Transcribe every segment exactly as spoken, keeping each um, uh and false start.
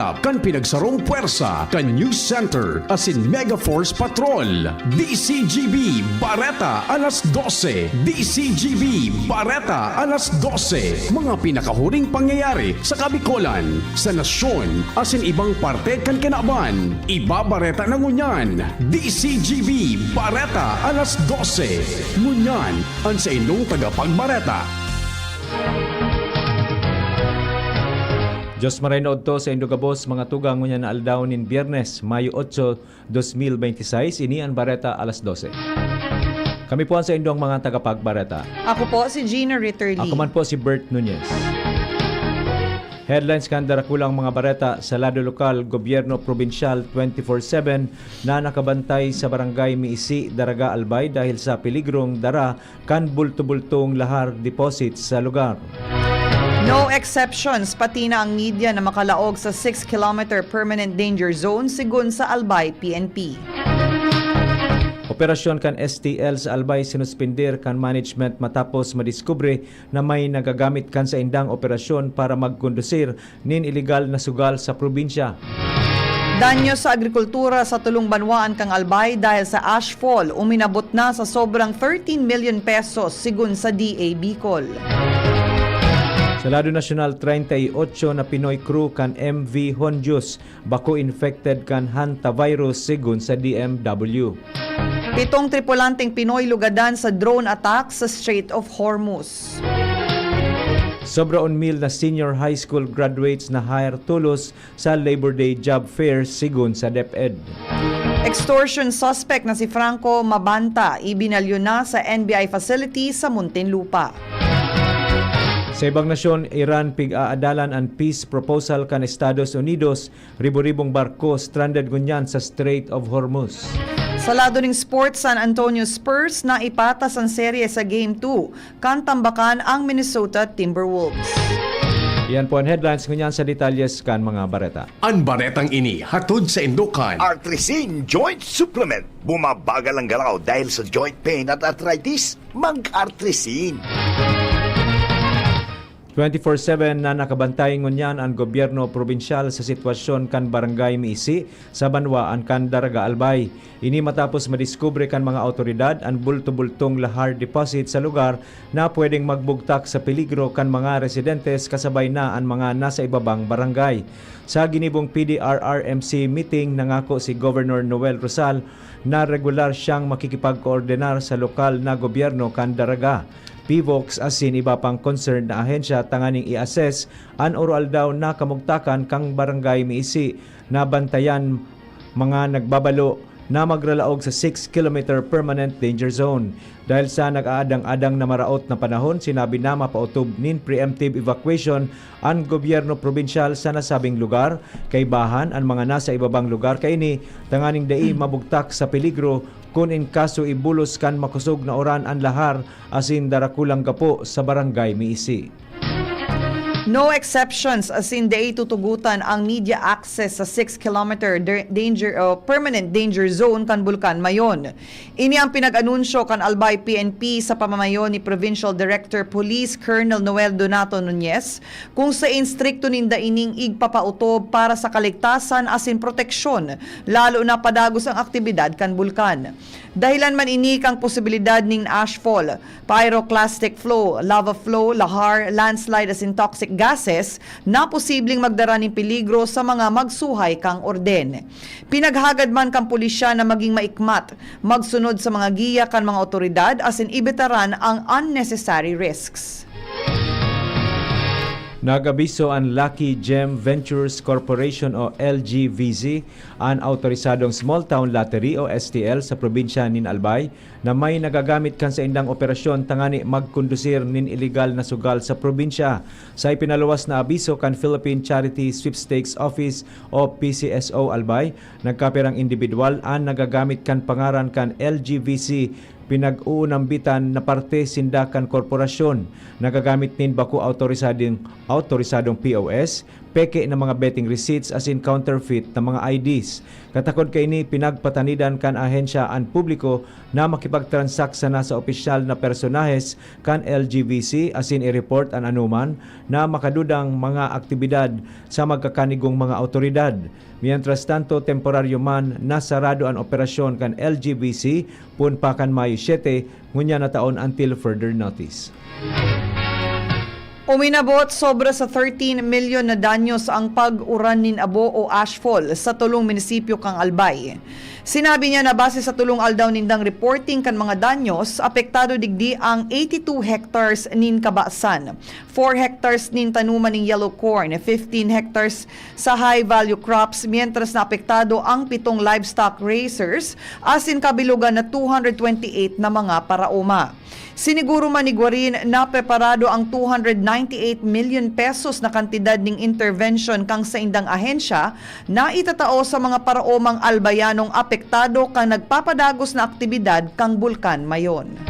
kan pinagsarong pwersa kan News Center asin Mega Force Patrol. D C G B Bareta alas dose. D C G B Bareta alas dose. Mga pinakahuring pangyayari sa Kabikolan, sa nasyon, asin ibang parte kan kinaban. Ibabareta na ngunyan. D C G B Bareta alas dose. Ngunyan, an saindong tagapagbareta. Dios Maray na odto saindo gabos, mga tugang, ngunyan na aldaw nin Biyernes, Mayo otso, dos mil bente seis, ini an Bareta alas dose. Kami po an saindong mga tagapagbareta. Ako po si Gina Ritterly. Ako man po si Bert Nunez. Headlines kan darakulang mga bareta sa lado lokal, gobyerno probinsyal twenty-four seven na nakabantay sa Barangay Miisi, Daraga, Albay dahil sa peligrong dara kan bulto-bultong lahar deposit sa lugar. No exceptions, pati na ang media na makalaog sa six kilometer permanent danger zone, sigon sa Albay P N P. Operasyon kan S T L sa Albay sinuspender kan management matapos madiskubre na may nagagamit kan saindang operasyon para magkondusir nin ilegal na sugal sa probinsya. Danyo sa agrikultura sa tulong banwaan kan Albay dahil sa ashfall, uminabot na sa sobrang thirteen million pesos, sigon sa D A Bicol. Sa lado nasyonal, treinta y ocho na Pinoy crew kan M V Hondius bako infected kan hantavirus, sigon sa D M W. Pitong tripulanteng Pinoy lugadan sa drone attack sa Strait of Hormuz. Sobra on mil na senior high school graduates na-hire tolos sa Labor Day Job Fair, sigon sa DepEd. Extortion suspect na si Franco Mabanta, ibinalyo na sa N B I facility sa Muntinlupa. Sa ibang nasyon, Iran pig-aadalan an peace proposal kan Estados Unidos, ribo-ribong barko stranded ngunyan sa Strait of Hormuz. Sa lado ning sports, San Antonio Spurs naipatas an serye sa Game two kan tambakan ang Minnesota Timberwolves. Iyan po an headlines ngunyan. Sa detalyes kan mga bareta. An baretang ini hatod saindo kan Artrisin Joint Supplement. Bumabagal ang galaw dahil sa joint pain at arthritis? Mag-Artrisin. Twenty-four seven na nakabantay ngunyan an gobyerno probinsyal sa sitwasyon kan Barangay Miisi sa banwaan kan Daraga, Albay. Ini matapos madiskubre kan mga awtoridad an bulto-bultong lahar deposit sa lugar na pwedeng magbugtak sa peligro kan mga residentes kasabay na an mga nasa ibabang barangay. Sa ginibong P D R R M C meeting, nangako si Governor Noel Rosal na regular siyang makikipagkoordinar sa lokal na gobyerno kan Daraga, PHIVOLCS asin iba pang concerned na ahensya tanganing i-assess an oroaldaw na kamugtakan kan Barangay Miisi na bantayan mga nagbabalo na magralaog sa six kilometer permanent danger zone. Dahil sa nag-aadang-adang na maraot na panahon, sinabi na mapaotob nin preemptive evacuation an gobyerno probinsyal sa nasabing lugar, kaibahan an mga nasa ibabang lugar kaini tanganing dai mabugtak sa peligro kun in kaso ibulos kan makosog na uran an lahar asin darakulang gapo sa Barangay Miisi. No exceptions asin dai tutugotan ang media access sa six kilometer der-, danger o permanent danger zone kan Bulkan Mayon. Ini ang pinag-anunsyo kan Albay P N P sa pamamayo ni Provincial Director Police Colonel Noel Donato Nunez, kung sain strikto ninda ining igpapautob para sa kaligtasan asin proteksyon, lalo na padagos ang aktibidad kan bulkan. Dahilan man ini kan posibilidad nin ashfall, pyroclastic flow, lava flow, lahar, landslide asin toxic gases na posibleng magdara nin peligro sa mga magsuhay kan orden. Pinaghagad man kan pulisya na maging maikmat, magsunod sa mga giya kan mga awtoridad asin ibetaran ang unnecessary risks. Nag-abiso an Lucky Gem Ventures Corporation o L G V Z, an awtorisadong small town lottery o S T L sa probinsya nin Albay, na may nagagamit kan saindang operasyon tangani magkondusir nin ilegal na sugal sa probinsya. Sa ipinaluwas na abiso kan Philippine Charity Sweepstakes Office o P C S O Albay, nagkapirang indibidwal an nagagamit kan pangaran kan L G V C, pinag-uunambitan na parte sinda kan korporasyon. Nagagamit nin bako awtorisadong, awtorisadong P O S, peke na mga betting receipts asin counterfeit na mga I Ds. Katakod kaini, pinagpatanidan kan ahensya an publiko na makipagtransak sana sa opisyal na personahes kan L G V C asin i-report an anoman na makadudang mga aktibidad sa magkakanigong mga awtoridad. Mientras tanto, temporaryo man na sarado an operasyon kan L G V C poon pa kan Mayo siete ngunyan na taon until further notice. Uminabot sobra sa thirteen milyon na danyos ang pag-uran nin abo o ashfall sa tolong munisipyo kan Albay. Sinabi niya na base sa tolong aldaw nindang reporting kan mga danyos, apektado digdi ang eighty-two hectares nin kabasan, four hectares nin tanuman nin yellow corn, fifteen hectares sa high-value crops, mientras na apektado ang pitong livestock raisers asin kabilogan na two hundred twenty-eight na mga paraoma. Siniguro man ni Guarin na preparado ang two hundred ninety-eight million pesos na kantidad ning intervention kan saindang ahensya na itatao sa mga paraomang Albayanong apektado kan nagpapadagos na aktibidad kan Bulkan Mayon.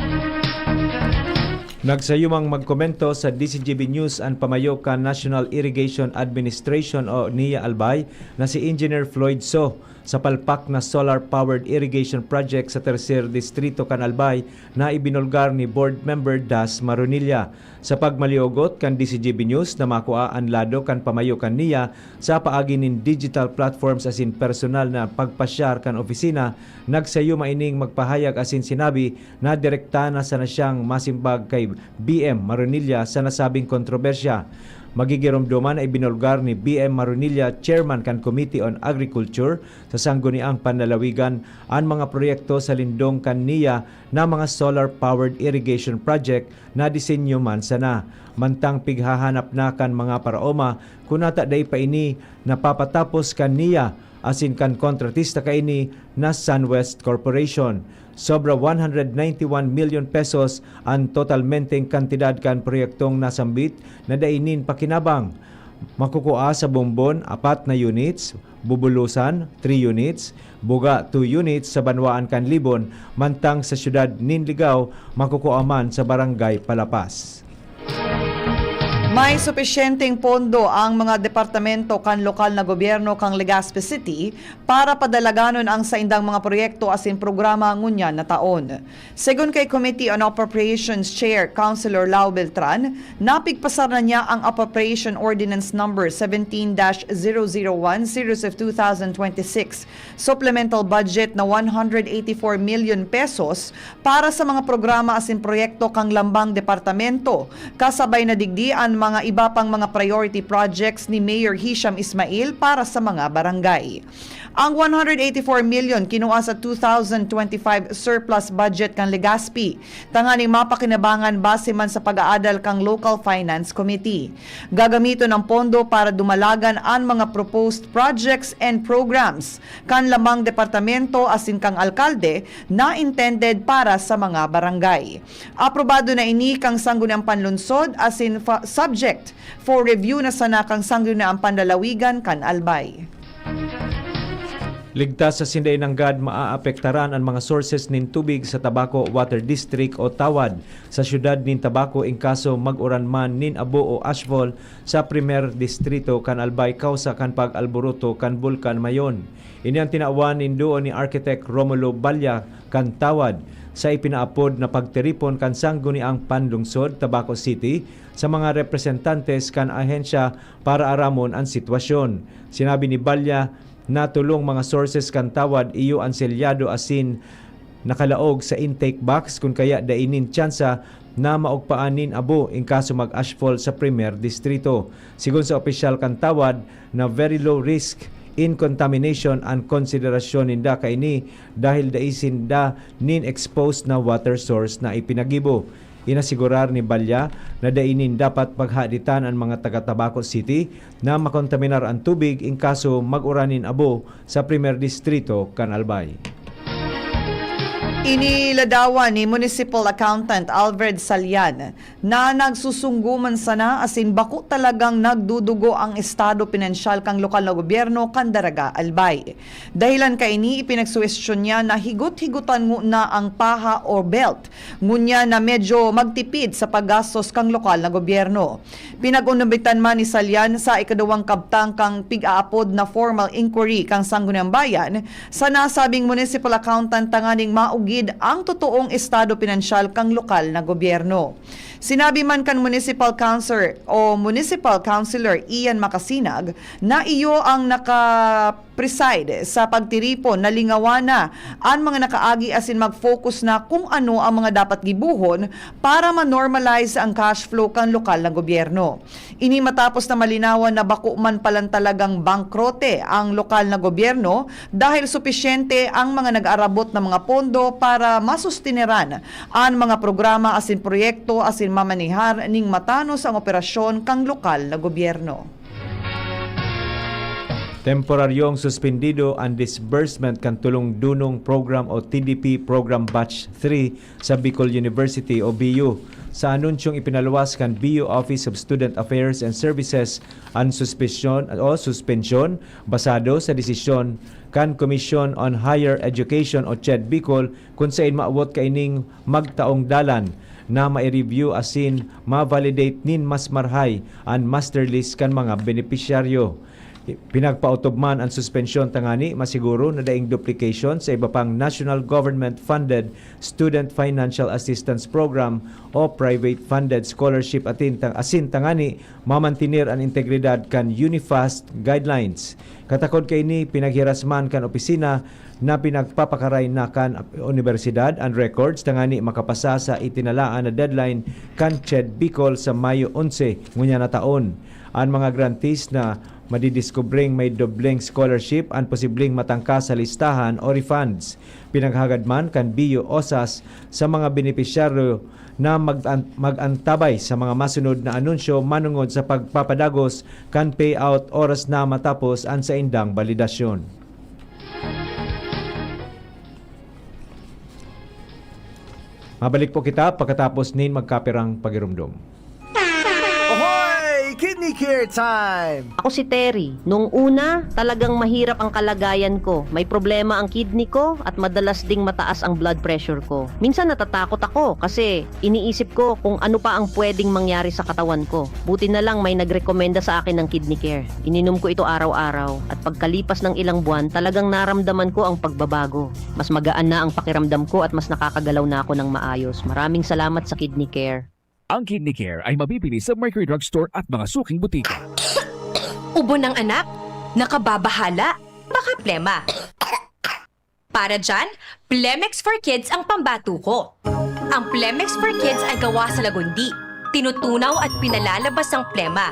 Nagsayumang magkomento sa D Z G B News an pamayo kan National Irrigation Administration o NIA Albay na si Engineer Floyd So. Sa palpak na solar-powered irrigation project sa Tercer Distrito kan Albay na ibinulgar ni Board Member Das Maronilla. Sa pagmaliugot kan D Z G B News na makua an lado kan pamayo kan NIA sa paagi nin digital platforms asin personal na pagpasyar kan opisina, nagsayuma ining magpahayag asin sinabi na direkta na sana siyang masimbag kay B M Maronilla sa nasabing kontrobersya. Magigiromdoman na ibinulgar ni B M Maronilla, chairman kan Committee on Agriculture, sa Sangguniang Panlalawigan an mga proyekto sa lindong kan NIA na mga solar-powered irrigation project na disenyo man sana. Mantang pighahanap na kan mga paraoma kun ata dai pa ini napapatapos kan NIA asin kan kontratista kaini na Sunwest Corporation. Sobra one hundred ninety-one million pesos an totalmenteng kantidad kan proyektong nasambit na dai nin pakinabang. Makukua sa Bombon, apat na units, Bubulusan, three units, Buga, two units sa banwaan kan Libon, mantang sa siyudad nin Ligao, makukua man sa Barangay Palapas. May supisyenteng pondo ang mga departamento kan lokal na gobyerno kan Legazpi City para padalaganon ang saindang mga proyekto asin programa ngunyan na taon. Segun kay Committee on Appropriations Chair Councilor Lau Beltran, napigpasar na niya ang Appropriation Ordinance Number seventeen dash zero zero one, Series of two thousand twenty-six, supplemental budget na one hundred eighty-four million pesos para sa mga programa asin proyekto kan lambang departamento, kasabay na digdi an mga iba pang mga priority projects ni Mayor Hisham Ismail para sa mga barangay. Ang one hundred eighty-four million kinua sa two thousand twenty-five surplus budget kan Legazpi, tanganing mapakinabangan base man sa pag-aadal kan Local Finance Committee. Gagamiton ang pondo para dumalagan an mga proposed projects and programs kan lambang departamento asin kan alkalde na intended para sa mga barangay. Aprobado na ini kan Sangguniang Panlungsod asin fa-, subject for review na sana kan Sangguniang Panlalawigan kan Albay. Ligtas asin dai nanggad maaapektaran an mga sources nin tubig sa Tabaco Water District o TAWAD sa siyudad nin Tabaco in kaso mag-uran man nin abo o ashfall sa Primer Distrito kan Albay kawsa kan pag-alboroto kan Bulkan Mayon. Ini an tinawan nin duo ni Architect Romulo Balla kan TAWAD sa ipinaapod na pagtiripon kan Sangguniang Panlungsod, Tabaco City, sa mga representantes kan ahensya para aramon an sitwasyon. Sinabi ni Balla na tolong mga sources kan TAWAD iyo an selyado asin nakalaog sa intake box, kun kaya dai nin tsansa na maugpaan nin abo in kaso mag-ashfall sa Primer Distrito. Sigon sa opisyal kan TAWAD na very low risk in contamination an konsiderasyon ninda kaini dahil dai sinda nin exposed na water source na ipinagibo. Inasigurar ni Balla na dai nin dapat paghaditan an mga taga Tabaco City na makontaminar an tubig in kaso mag-uran nin abo sa Primer Distrito kan Albay. Iniladawan ni Municipal Accountant Alfred Salian na nagsusunggo man sana asin bako talagang nagdudugo ang estado pinansyal kan lokal na gobyerno kan Daraga, Albay. Dahilan kaini, ipinagsuwestiyon niya na higot-higotan ngona ang paha o belt, ngunyan na medyo magtipid sa paggastos kan lokal na gobyerno. Pinag-unubitan man ni Salian sa ikaduwang kabtang kan pig-aapod na formal inquiry kan Sangguniang Bayan sa nasabing municipal accountant tanganing maugid ang totoong estado pinansyal kan lokal na gobyerno. Sinabi man kan municipal councilor o municipal councilor Ian Makasinag na iyo ang naka-preside sa pagtiripon na lingawan na an mga nakaagi asin mag-focus na kung ano ang mga dapat gibohon para ma-normalize ang cash flow kan lokal na gobyerno. Ini matapos na malinawan na bako man palan talagang bangkrote ang lokal na gobyerno dahil supisyente ang mga nag-aarabot na mga pondo para masustineran an mga programa asin proyekto asin mamanihar ning matanos ang operasyon kan lokal na gobyerno. Temporaryong suspendido an disbursement kan Tulong Dunong Program o T D P Program Batch three sa Bicol University o B U. Sa anunsyong ipinaluwas kan B U Office of Student Affairs and Services an suspensyon o suspensyon basado sa desisyon kan Commission on Higher Education o CHED Bicol, kun saen mawot kaining magtaong dalan na mai-review asin ma-validate nin mas marhay an master list kan mga benepisyaryo. Pinagpaotob man an suspensyon tangani masiguro na daing duplication sa iba pang national government-funded Student Financial Assistance Program o private-funded scholarship atin tang asin tangani mamantener an integridad kan UNIFAST guidelines. Katakod kaini, pinaghirasman kan opisina na pinagpapakaray na kan unibersidad an records tangani makapasa sa itinalaan na deadline kan CHED Bicol sa Mayo onse ngunyan na taon. An mga grantees na madidiskubreng may dobleng scholarship an posibleng matangka sa listahan o refunds. Pinaghagad man kan B U OSAS sa mga benepisyaryo na mag-an- mag-antabay sa mga masunod na anunsyo manongod sa pagpapadagos kan payout oras na matapos an saindang balidasyon. Mabalik po kita pagkatapos nin magkapirang pagirumdom. Ahoy! Kidney Care Time! Ako si Terry. Noong una, talagang mahirap ang kalagayan ko. May problema ang kidney ko at madalas ding mataas ang blood pressure ko. Minsan natatakot ako kasi iniisip ko kung ano pa ang pwedeng mangyari sa katawan ko. Buti na lang may nagrekomenda sa akin ng Kidney Care. Ininom ko ito araw-araw at pagkalipas ng ilang buwan, talagang naramdaman ko ang pagbabago. Mas magaan na ang pakiramdam ko at mas nakakagalaw na ako ng maayos. Maraming salamat sa Kidney Care. Ang Kidney Care ay mabibili sa Mercury Drug Store at mga suking butika. Ubo ng anak? Nakababahala? Baka plema. Para dyan, Plemex for Kids ang pambato ko. Ang Plemex for Kids ay gawa sa lagundi. Tinutunaw at pinalalabas ang plema.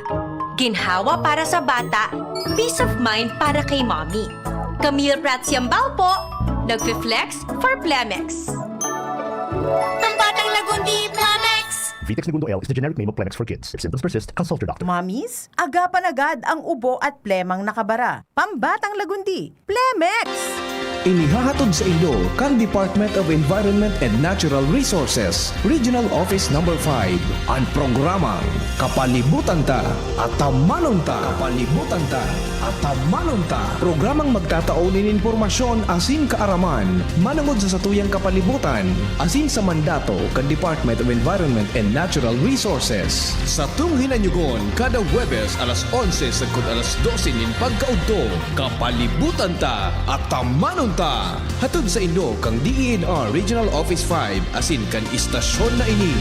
Ginhawa para sa bata, peace of mind para kay mommy. Camille Prats Yambao po, nagfi-flex for Plemex. Ang batang lagundi, Plemex! Vitex Negundo L is the generic name of Plemex for kids. If symptoms persist, consult your doctor. Mommies, agapan agad ang ubo at plemang nakabara. Pambatang lagundi, Plemex! Inihahatod sa inyo kan Department of Environment and Natural Resources, Regional Office Number five, an programang Kapalibutan Ta, Atamanon Ta. Kapalibutan Ta, Atamanon Ta. Programang magtatao nin impormasyon asin kaaraman manongod sa satuyang kapalibutan asin sa mandato kan Department of Environment and Natural Resources. Satong hinanyugon kada Huwebes alas onse sagkod alas dose nin pagkaudto. Kapalibutan Ta, Atamanon Ta. Hatod sa inyo kan D E N R Regional Office five asin kan istasyon na ini.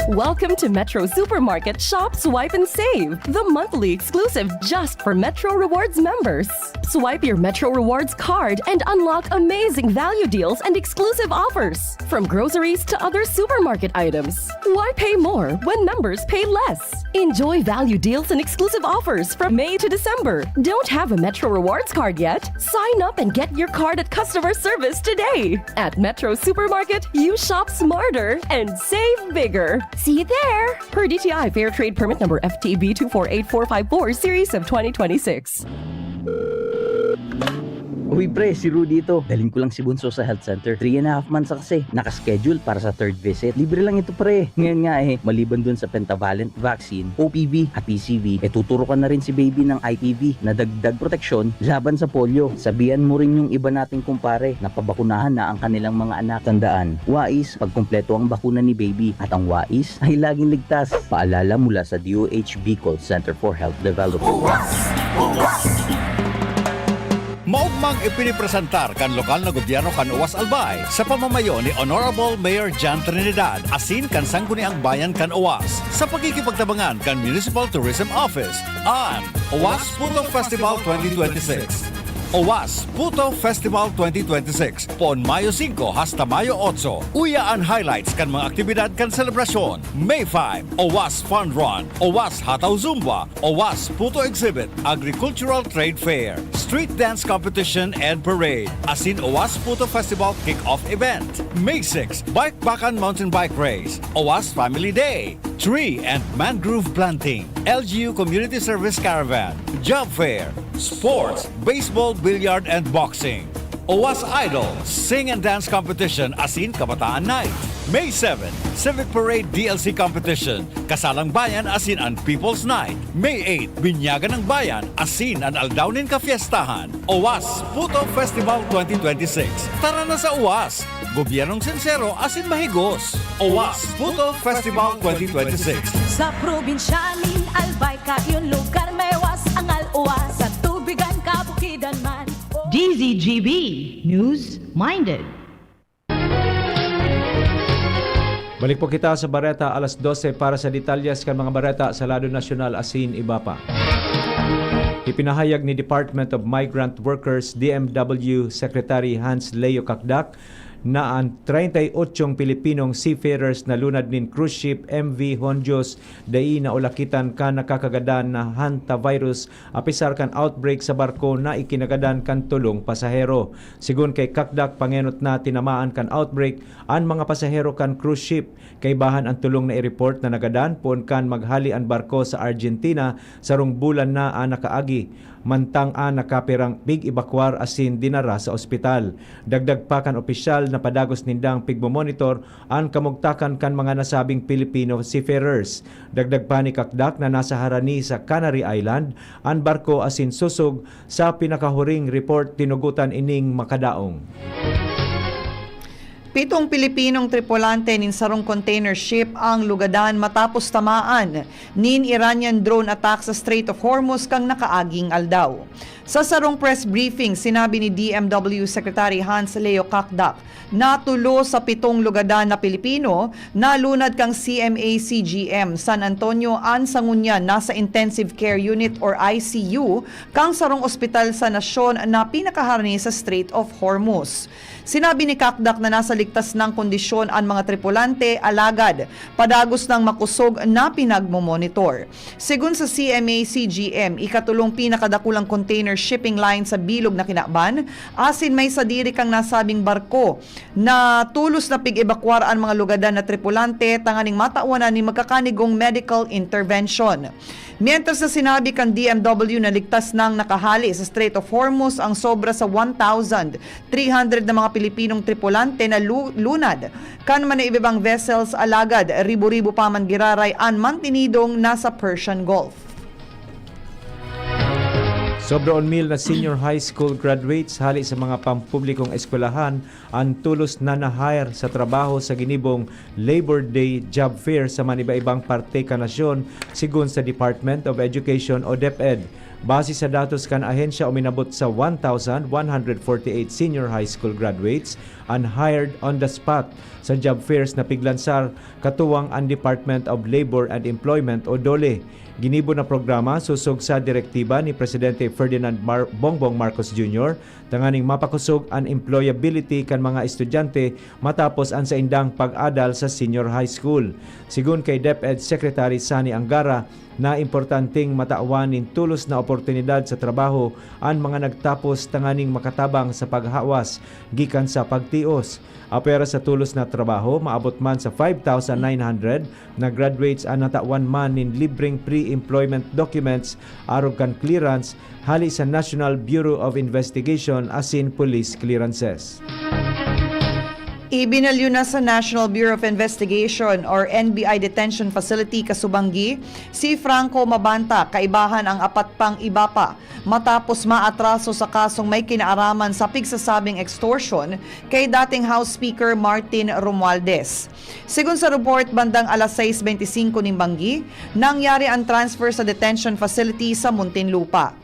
Welcome to Metro Supermarket Shop, Swipe, and Save, the monthly exclusive just for Metro Rewards members. Swipe your Metro Rewards card and unlock amazing value deals and exclusive offers, from groceries to other supermarket items. Why pay more when members pay less? Enjoy value deals and exclusive offers from May to December. Don't have a Metro Rewards card yet? Sign up and get your card at customer service today. At Metro Supermarket, you shop smarter and save bigger. See you there! Per D T I Fair Trade Permit Number F T B two four eight four five four, Series of twenty twenty-six. Uy pre, si Rudy ito. Dalhin ko lang si Bunso sa health center. Three and a half months na kasi. Nakaschedule para sa third visit. Libre lang ito pre. Ngayon nga eh, maliban dun sa pentavalent vaccine, O P V at P C V, eh tuturo ka na rin si baby ng I P V na dagdag proteksyon laban sa polio. Sabihan mo rin yung iba nating kumpare na pabakunahan na ang kanilang mga anak. Tandaan, wais, pagkumpleto ang bakuna ni baby at ang wais ay laging ligtas. Paalala mula sa D O H Bicol Center for Health Development. Maogmang ipinipresentar kan lokal na gobyerno kan Oas Albay sa pamamayo ni Honorable Mayor John Trinidad asin kan Sangguniang Bayan kan Oas sa pakikipagtabangan kan Municipal Tourism Office an Oas Puto Festival twenty twenty-six. Oas Puto Festival twenty twenty-six, poon Mayo singko hasta Mayo otso. Uya an highlights kan mga aktibidad kan selebrasyon. May five, Oas Fun Run, Oas Hataw Zumba, Oas Puto Exhibit, Agricultural Trade Fair, Street Dance Competition and Parade, asin Oas Puto Festival Kick-Off Event. May six, Bike Bakan Mountain Bike Race, Oas Family Day, Tree and Mangrove Planting, L G U Community Service Caravan, Job Fair, Sports, Baseball, Billiard and Boxing, Oas Idol, Sing and Dance Competition asin Kabataan Night. May seven, Civic Parade D L C Competition, Kasalang Bayan asin an People's Night. May eight, Binyagan ng Bayan asin an Aldaw nin Kafiestahan. Oas Puto Festival twenty twenty-six. Tara na sa Oas! Gobyernong sensero asin mahigos. Oas Puto Festival twenty twenty-six. Sa probinsya nin Albay, kayon lugar may was, angal uwas, sa tubigan, kabukidan man. D Z G B News Minded. Balik po kita sa bareta alas dose para sa detalyes kan mga bareta sa lado nasyonal asin iba pa. Ipinahayag ni Department of Migrant Workers, D M W, Secretary Hans Leo Cacdac na an treinta y ochong Pilipinong seafarers na lunad nin cruise ship M V Hondios dai naulakitan kan nakakagadan na hantavirus, apisar kan outbreak sa barko na ikinagadan kan tolong pasahero. Sigon kay Cacdac, pangenot na tinamaan kan outbreak an mga pasahero kan cruise ship. Kaibahan an tolong na i-report na nagadan poon kan maghali an barko sa Argentina, sarong bulan na an nakaagi, mantang an nakapirang pig-ebakwar asin dinara sa ospital. Dagdag pa kan opisyal na padagos nindang pigmomonitor an kamugtakan kan mga nasabing Pilipino seafarers. Dagdag pa ni Cacdac na nasa harani sa Canary Island an barko asin sosog sa pinakahuring report tinugotan ining makadaong. Pitong Pilipinong tripulante nin sarong container ship ang lugadan matapos tamaan nin Iranian drone attack sa Strait of Hormuz kan nakaaging aldaw. Sa sarong press briefing, sinabi ni D M W Secretary Hans Leo Cacdac na tulo sa pitong lugadan na Pilipino nalunad kan C M A C G M San Antonio an sa ngunyan nasa intensive care unit or I C U kan sarong ospital sa nasyon na pinakaharani sa Strait of Hormuz. Sinabi ni Cacdac na nasa ligtas nang kondisyon an mga tripulante, alagad padagos nang makusog na pinagmomonitor. Sigon sa C M A C G M, ikatulong pinakadakulang container shipping line sa bilog na kinaban, asin may sadiri kan nasabing barko na tulos na pig-ebakwar an mga lugadan na tripulante tanganing matawan nin magkakanigong medical intervention. Mientras na sinabi kan D M W na ligtas nang nakahali sa Strait of Hormuz ang sobra sa one thousand three hundred na mga Pilipinong tripulante na lu-, lunad kan manibibang vessels, alagad ribo-ribo pa man giraray an mantinidong nasa Persian Gulf. Sobra on mil na senior high school graduates hali sa mga pampublikong eskwelahan an tulos na na-hire sa trabaho sa ginibong Labor Day Job Fair sa maniba-ibang parte kan nasyon, sigon sa Department of Education o DepEd. Base sa datos kan ahensya, uminabot sa one thousand one hundred forty-eight senior high school graduates an hired on the spot sa job fairs na piglansar katuwang an Department of Labor and Employment o DOLE. Ginibo na programa sosog sa direktiba ni Presidente Ferdinand Mar-, Bongbong Marcos Junior tanganing mapakosog an employability kan mga estudyante matapos an saindang pag-adal sa senior high school. Sigon kay DepEd Secretary Sonny Angara, na importanteng matawan nin tolos na oportunidad sa trabaho an mga nagtapos tanganing makatabang sa paghawas gikan sa pagtios. Apwera sa tolos na trabaho, maabot man sa five thousand nine hundred na graduates an natawan man nin libreng pre-employment documents arog kan clearance hali sa National Bureau of Investigation asin police clearances. Ibinalyo na sa National Bureau of Investigation or N B I detention facility kasubanggi si Franco Mabanta, kaibahan ang apat pang iba pa, matapos maatraso sa kasong may kinaaraman sa pigsasabing extortion kay dating House Speaker Martin Romualdez. Sigon sa report, bandang alas sais benti singko nin banggi, nangyari ang transfer sa detention facility sa Muntinlupa.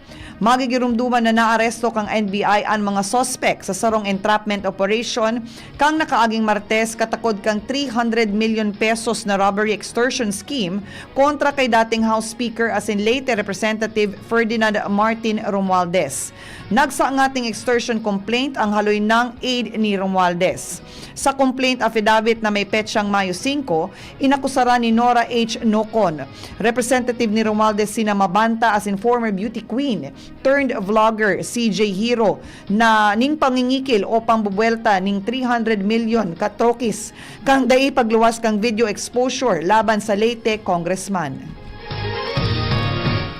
Magigirumduman na naaresto kan N B I an mga suspek sa sarong entrapment operation kan nakaaging Martes katakod kan three hundred milyon pesos na robbery extortion scheme kontra kay dating House Speaker asin Leyte Representative Ferdinand Martin Romualdez. Nagsangat ning extortion complaint ang haloy nang aide ni Romualdez. Sa complaint affidavit na may petsang Mayo singko, inakusaran ni Nora H. Nocon, representative ni Romualdez, sina Mabanta asin former beauty queen turned vlogger C J Hiro na ning pangingikil o pambubuwelta ning three hundred milyon ka trokis kan dai pagluwas kan video exposure laban sa Leyte congressman.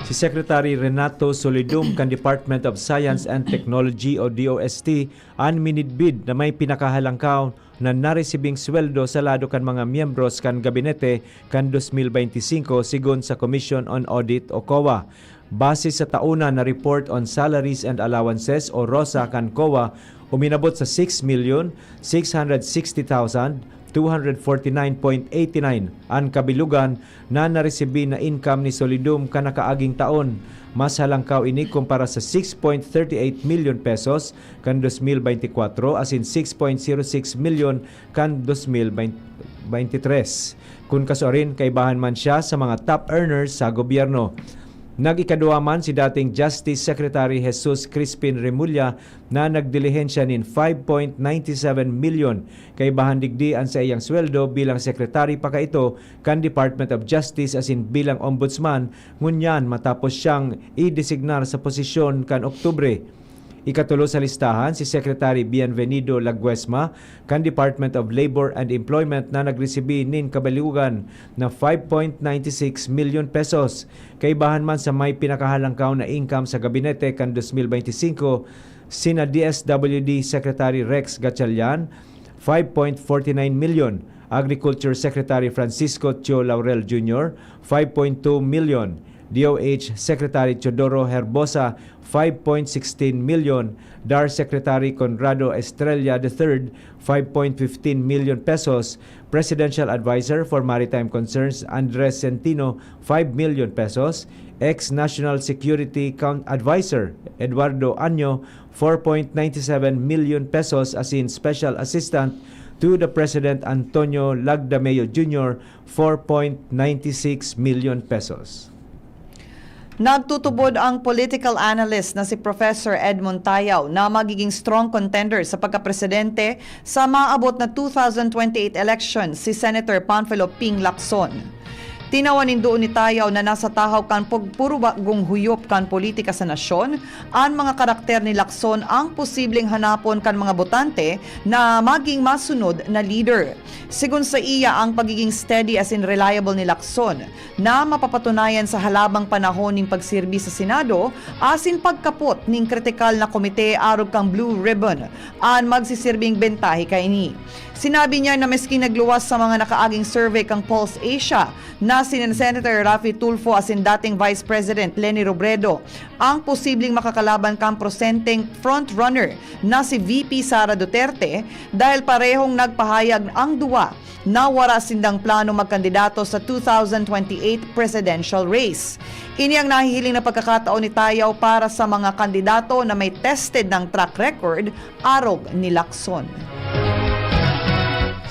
Si Secretary Renato Solidum kan Department of Science and Technology o D O S T an minidbid na may pinakahalangkaw na naresibing sweldo sa lado kan mga miyembros kan gabinete kan dos mil benti singko, sigon sa Commission on Audit o COA. Base sa tauna na Report on Salaries and Allowances o rosa kan COA, uminabot sa six million six hundred sixty thousand two hundred forty nine point eighty nine an kabilugan na naresibi na income ni Solidum kan nakaaging taon. Mas halangkaw ini kumpara sa six point thirty eight milyon pesos kan dos mil benti kwatro asin six point zero six milyon kan dos mil benti tres. Kun kasuarin, kaibahan man siya sa mga top earners sa gobyerno. Nag-ikaduwa man si dating Justice Secretary Jesus Crispin Remulla na nagdilihensya nin five point nine seven milyon. Kaibahan digdi an saiyang sweldo bilang sekretary pa kaito kan Department of Justice asin bilang ombudsman, ngunyan matapos siyang idesignar sa posisyon kan Oktubre. Ikatulo sa listahan si Secretary Bienvenido Laguesma kan Department of Labor and Employment na nagresibi nin kabilugan na five point nine six milyon pesos. Kaibahan man sa may pinakahalangkaw na income sa gabinete kan dos mil benti singko, sina D S W D Secretary Rex Gatchalian, five point forty nine milyon, Agriculture Secretary Francisco Tio Laurel Junior, five point two milyon, D O H Secretary Teodoro Herbosa, five point sixteen milyon, D A R Secretary Conrado Estrella the third, five point fifteen million pesos, Presidential Advisor for Maritime Concerns Andres Centino, five million pesos, ex-National Security Coun-, Advisor Eduardo Anyo, four point nine seven million pesos, asin Special Assistant to the President Antonio Lagdameo Junior, four point nine six million pesos. Nagtutubod ang political analyst na si Professor Edmond Tayaw na magiging strong contender sa pagkapresidente sa maabot na two thousand twenty-eight election, si Senator Panfilo Ping Lacson. Tinawan nin duon ni Tayaw na nasa tahaw kan pagpurubagong huyop kan politika sa nasyon an mga karakter ni Lacson ang posibleng hanapon kan mga botante na maging masunod na leader. Sigon sa iya, ang pagiging steady asin reliable ni Lacson na mapapatunayan sa halabang panahon nin pagserbi sa Senado asin pagkapot nin kritikal na komite arog kan Blue Ribbon an magsisirbing bentahe kaini. Sinabi niya na maski nagluwas sa mga nakaaging survey kan Pulse Asia na si Senator Raffy Tulfo asin dating Vice President Leni Robredo ang posibleng makakalaban kan prosenteng frontrunner na si V P Sara Duterte, dahil parehong nagpahayag ang duwa na wara sindang plano magkandidato sa two thousand twenty-eight presidential race. Ini ang nahihiling na pagkakataon ni Tayaw para sa mga kandidato na may tested na track record arog ni Lacson.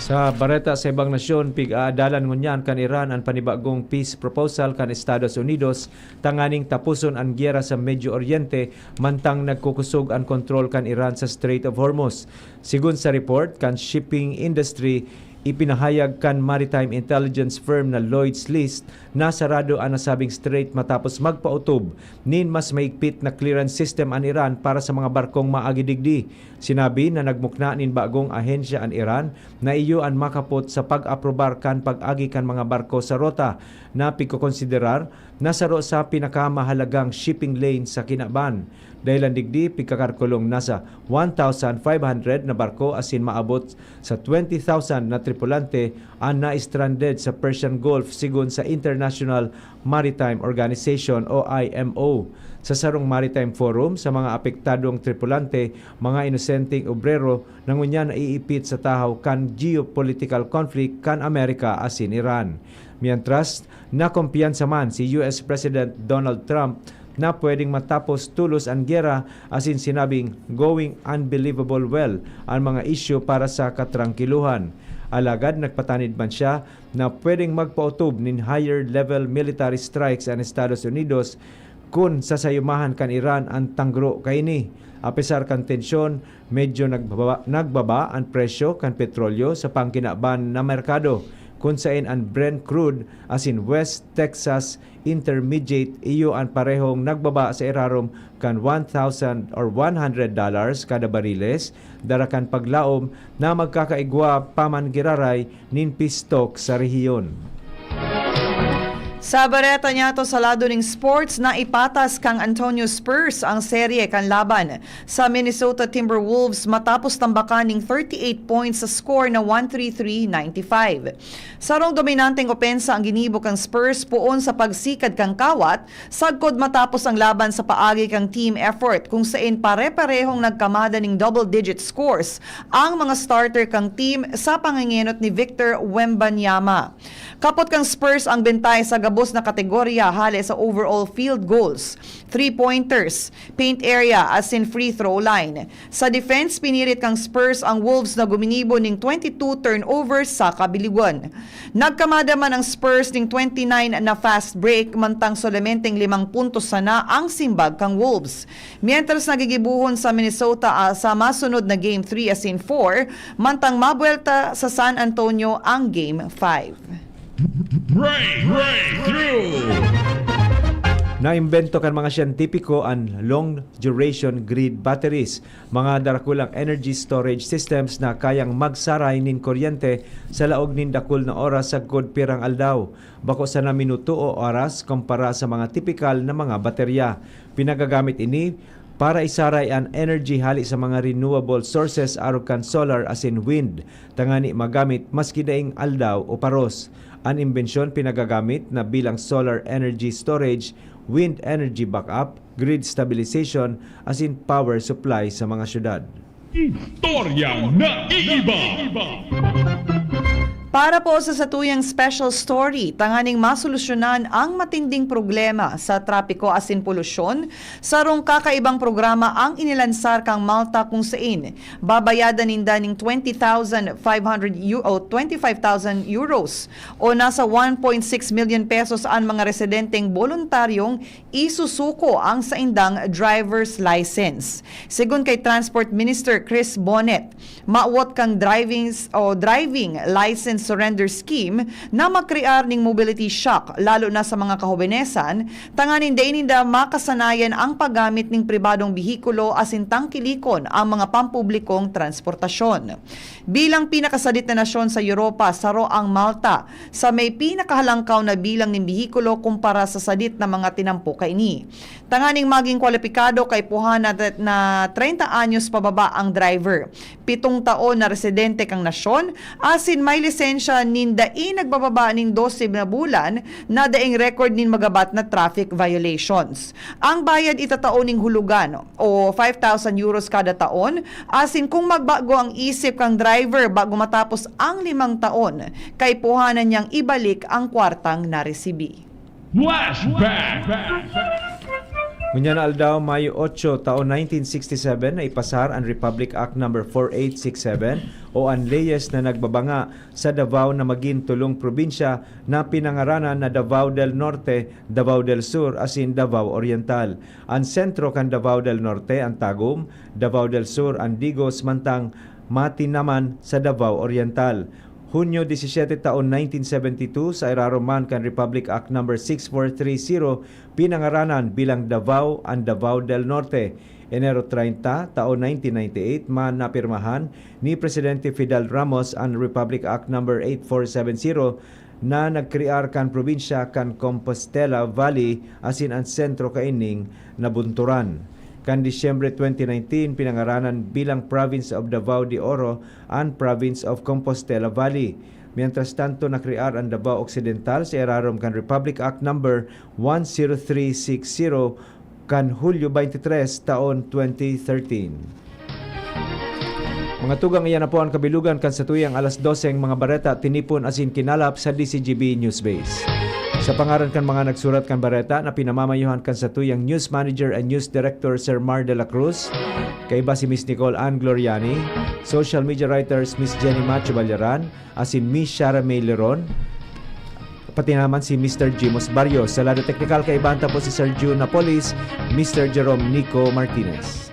Sa bareta sa ibang nasyon, pig-aadalan ngunyan kan Iran an panibagong peace proposal kan Estados Unidos tanganing tapuson an giyera sa Medio Oriente, mantang nagkukusog an kontrol kan Iran sa Strait of Hormuz. Sigon sa report kan shipping industry, Ipinahayag kan maritime intelligence firm na Lloyd's List na sarado an nasabing strait matapos magpaotob nin mas mahigpit na clearance system an Iran para sa mga barkong maagi digdi. Sinabi na nagmukna nin bagong ahensya an Iran na iyo an makapot sa pag-aprobar kan pag-agi kan mga barko sa rota na pigkokonsiderar na saro sa pinakamahalagang shipping lane sa kinaban. Dahilan digdi, pigkakalkulong nasa one thousand five hundred na barko asin maabot sa twenty thousand na tripulante an na-stranded sa Persian Gulf, sigon sa International Maritime Organization o I M O. Sa sarong maritime forum sa mga apektadong tripulante, mga inosenteng obrero na ngunyan naiipit sa tahaw kan geopolitical conflict kan Amerika asin Iran. Mientras, nakumpiyansa man si U S President Donald Trump na pwedeng matapos tolos an gera asin sinabing going unbelievable well an mga isyu para sa katrangkiluhan. Alagad nagpatanid man siya na pwedeng magpaotob nin higher level military strikes an Estados Unidos kun sasayumahan kan Iran an tangro kaini. Apesar kan tensyon, medyo nagbaba, nagbaba an presyo kan petrolyo sa pangkinaban na merkado, kun saen an Brent crude asin West Texas Intermediate iyo an parehong nagbaba sa irarom kan one thousand or one hundred dollars kada bariles, dara kan paglaom na magkakaigwa pa man giraray nin peace talk sa rehiyon. Sa bareta niyato sa lado ning sports, naipatas kan Antonio Spurs ang serye kan laban sa Minnesota Timberwolves matapos tambakan ning thirty-eight points sa score na one three three ninety-five. Sarong dominanteng opensa ang ginibo kan Spurs poon sa pagsikad kan kawat, sagkod matapos ang laban sa paagi kan team effort, kung saen pare-parehong nagkamada ning double-digit scores ang mga starter kan team sa pangengenot ni Victor Wembanyama. Kapot kan Spurs ang bentahe sa gabos na kategorya hale sa overall field goals, three-pointers, paint area asin free throw line. Sa defense, pinirit kan Spurs ang Wolves na guminibo ning twenty-two turnovers sa kabiligon. Nagkamada man ang Spurs ning twenty-nine na fast break, mantang solamenteng limang puntos sana ang simbag kan Wolves. Mientras nagigibohon sa Minnesota, ah, sa masunod na Game three asin four, mantang mabuwelta sa San Antonio ang Game five. Breakthrough! Naimbento kan mga siyentipiko an long duration grid batteries, mga darakulang energy storage systems na kayang magsaray nin kuryente sa laog nin dakul na oras sagkod pirang aldaw. Bako sana minuto o oras kumpara sa mga tipikal na mga baterya. Pinagagamit ini para isaray an energy hale sa mga renewable sources arog kan solar asin wind, tangani magamit maski daing aldaw o paros. An imbensyon pinagagamit na bilang solar energy storage, wind energy backup, grid stabilization, asin power supply sa mga syudad. Istoryang naiiba. Para po sa satuyang special story, tanganing masolusyonan ang matinding problema sa trapiko asin polusyon, sarong kakaibang programa ang inilansar kan Malta, kung sain babayadan ninda ning twenty thousand five hundred eu-, o twenty-five thousand euros o nasa one point six million pesos an mga residenteng boluntaryong isusuko ang saindang driver's license. Segun kay Transport Minister Chris Bonnet, mawot kan driving s-, o driving license surrender scheme na magkrear ning mobility shock, lalo na sa mga kahobenesan, tanganing dai ninda makasanayan ang paggamit ning pribadong behikulo asin tangkilikon ang mga pampublikong transportasyon. Bilang pinakasadit na nasyon sa Europa, saro ang Malta sa may pinakahalangkaw na bilang nin behikulo kumpara sa sadit na mga tinampo kaini. Tanganing magin kwalipikado, kaipuhan na, na treinta anyos pababa ang driver, pitong taon na residente kan nasyon, asin may lisensya nin dai nagbababa nin dose na bulan na daing record nin magabat na traffic violations. Ang bayad itatao ning hulugan o five thousand euros kada taon, asin kung magbago ang isip kan driver bago matapos ang limang taon, kaipuhanan niyang ibalik ang kwartang naresibi. Flashback! Ngunyan na aldaw, Mayo otso, taon nineteen sixty-seven, naipasar an Republic Act Number four eight six seven o an leyes na nagbabanga sa Davao na magin tolong probinsya na pinangaranan na Davao del Norte, Davao del Sur asin Davao Oriental. An sentro kan Davao del Norte an Tagum, Davao del Sur an Digos, mantang Mati naman sa Davao Oriental. Hunyo disisete taon nineteen seventy-two, sa irarom man kan Republic Act Number six four three zero, pinangaranan bilang Davao an Davao del Norte. Enero treinta, taon nineteen ninety-eight, man napirmahan ni Presidente Fidel Ramos an Republic Act Number eight four seven zero na nagkrear kan probinsya kan Compostela Valley asin an sentro kaining nabunturan. Kan Disyembre twenty nineteen, pinangaranan bilang Province of Davao de Oro an Province of Compostela Valley. Mientras tanto, nakrear an Davao Occidental sa irarom kan Republic Act Number one zero three six zero kan Hulyo twenty-three, taon twenty thirteen. Mga tugang, iyan na po an kabilugan kan satuyang alas doseng mga bareta, tinipon asin kinalap sa D C G B Newsbase. Sa pangaran kan mga nagsurat kan bareta na pinamamayuhan kan satuyang news manager and news director, Sir Mar de la Cruz, kaiba si Miss Nicole Ann Gloriani, social media writers, Miss Jenny Macho Balyaran, asin Miss Shara May Leron, pati naman si Mister Jimos Barrios. Sa lado teknikal, kaibahan ta po si Sir Jun Napolis, Mister Jerome Nico Martinez.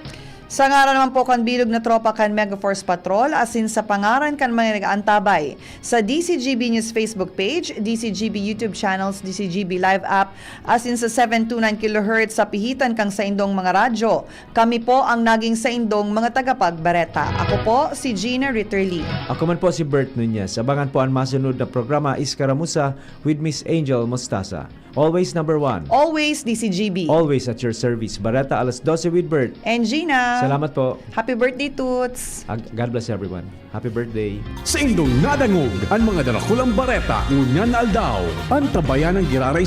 Sa ngaran naman po kan bilog na tropa kan Mega Force Patrol, asin sa pangaran kan mga nag-aantabay sa D C G B News Facebook page, D C G B YouTube channels, D C G B Live app, asin sa seven two nine kilohertz sa pihitan kan saindong mga radyo, kami po ang naging saindong mga tagapagbareta. Ako po si Gina Ritterly. Ako man po si Bert Nunez. Abangan po an masunod na programa, Iskaramuza with Miss Angel Mostaza. Always number one. Always D C G B. Always at your service. Bareta alas dose with Bert. And Gina. Salamat po. Happy birthday, Toots. Ag-, God bless everyone. Happy birthday. Saindong nadangog an mga darakulang bareta ngunyan na aldaw. Antabayan an giraray